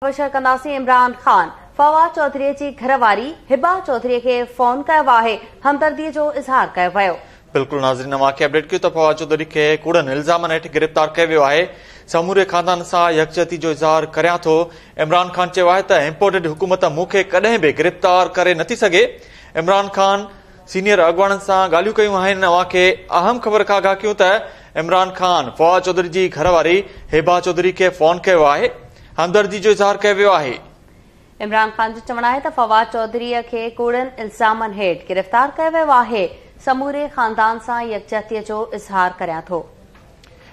Share ڪنداسين عمران خان فواد چوڌري جي گهر واري هبا چوڌري کي فون ڪيو آهي، همدردي جو اظهار ڪيو ويو. بلڪل ناظرين اوهان کي اپڊيٽ ڪيون ته فواد چوڌري کي ڪوڙن الزامن هيٺ گرفتار ڪيو ويو آهي، سموري خاندان سان يڪجهتي جو اظهار ڪريان ٿو، عمران خان چيو آهي ته امپورٽيڊ حڪومت مون کي ڪڏهن به گرفتار ڪري نٿي سگهي، عمران خان سينيئر اڳواڻن سان ڳالهيون ڪيون آهن، اوهان کي اهم خبر کان آگاهه ڪيون ته عمران خان فواد چوڌري جي گهر واري هبا چوڌري کي فون ڪيو آهي. همدردي جو اظهار ڪيو ويو آهي. عمران خان جو چوڻ آهي ته فواد چوڌري کي ڪوڙن الزامن هيٺ گرفتار ڪيو ويو آهي، سموري خاندان سان يڪجهتي جو اظهار ڪريان ٿو.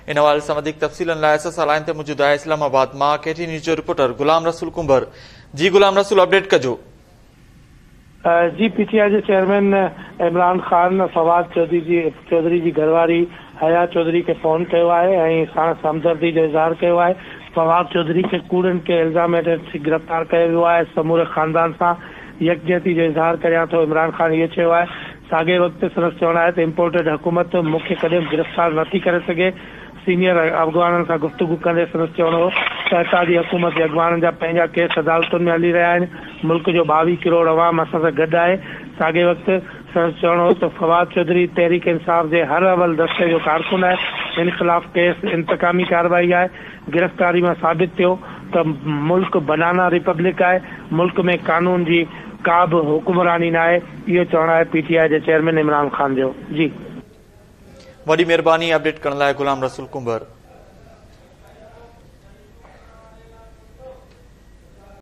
ان حوالي سان وڌيڪ تفصيلن لاء اسان سان لائين تي موجود آهي اسلام آباد مان ڪي ٽي نيوز جو رپورٽر غلام رسول ڪنڀر. جي غلام رسول اپڊيٽ ڪجو. جي پي ٽي آء جي چيئرمين عمران خان فواد چوڌري جي چوڌري جي گهرواري حيا چوڌري کي فون ڪيو آهي ۽ ساڻس همدردي جو اظهار ڪيو آهي. فواد چوڌري کي ڪوڙن ڪي الزام هيٺ گرفتار ڪيو ويو آهي، سموري خاندان سان يڪجهتي جو اظهار ڪريان ٿو، عمران خان اهو چيو آهي. ساڳئي وقت سندس چوڻ آهي ته امپورٽيڊ حڪومت مون کي ڪڏهن به گرفتار نٿي ڪري سگهي، سينيئر اڳواڻن سان گفتگو ڪندي سندس چوڻ هو ته اتحادي حڪومت جي اڳواڻن جا پنهنجا ڪيس عدالتن ۾ هلي رهيا آهن، ملڪ جو 22 ڪروڙ عوام اسان سان گڏ آهي. ساڳئي وقت سندس چوڻ هو ته فواد چوڌري تحريڪ انصاف جي هر اول دستي جو ڪارڪن آهي، هن خلاف ڪيس انتقامي ڪارروائي آهي، گرفتاري مان ثابت ٿيو ته ملڪ بنانا ريپبلڪ آهي، ملڪ ۾ قانون جي ڪا به حڪمراني ناهي، اهو چوڻ آهي پي ٽي آء جي چيئرمين عمران خان جو. جي. وڏي مهرباني اپڊيٽ ڪرڻ لاء غلام رسول ڪنڀر.